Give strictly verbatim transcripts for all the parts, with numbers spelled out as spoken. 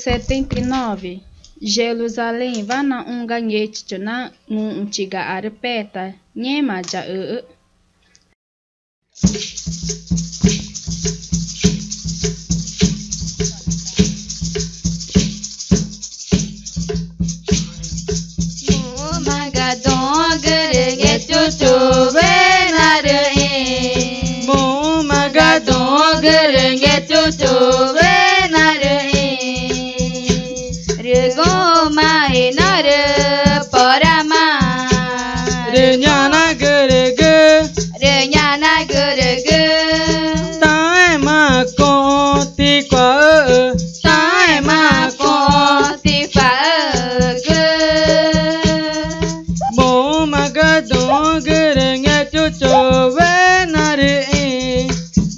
Setenta e nove, Jerusalẽwa naxũ ga Ngetchutchu na ngũxũchigaarü peta ngẽma jaxüxü̃. Muxü̃ma ga duü̃xü̃gü rü Ngetchutchu wena rüxĩ. Muxü̃ma ga duü̃xü̃gü rü Ngetchutchu wena rüxĩ. Rü guxü̃ma i norü porama. Rü ñanagürügü. Rü ñanagürügü. Taãẽma cuxü̃ ticuaxü̃xü̃. Taãẽma cuxü̃ ticuaxü̃xü̃gü. Muxü̃ma ga duü̃xü̃gü rü Ngetchutchu wena rüxĩ.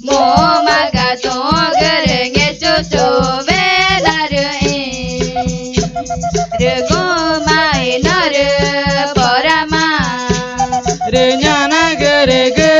Muxü̃ma ga duü̃xü̃gü rü Ngetchutchu wena rüxĩ. Rü guxü̃ma i norü porama. Rü ñanagürügü.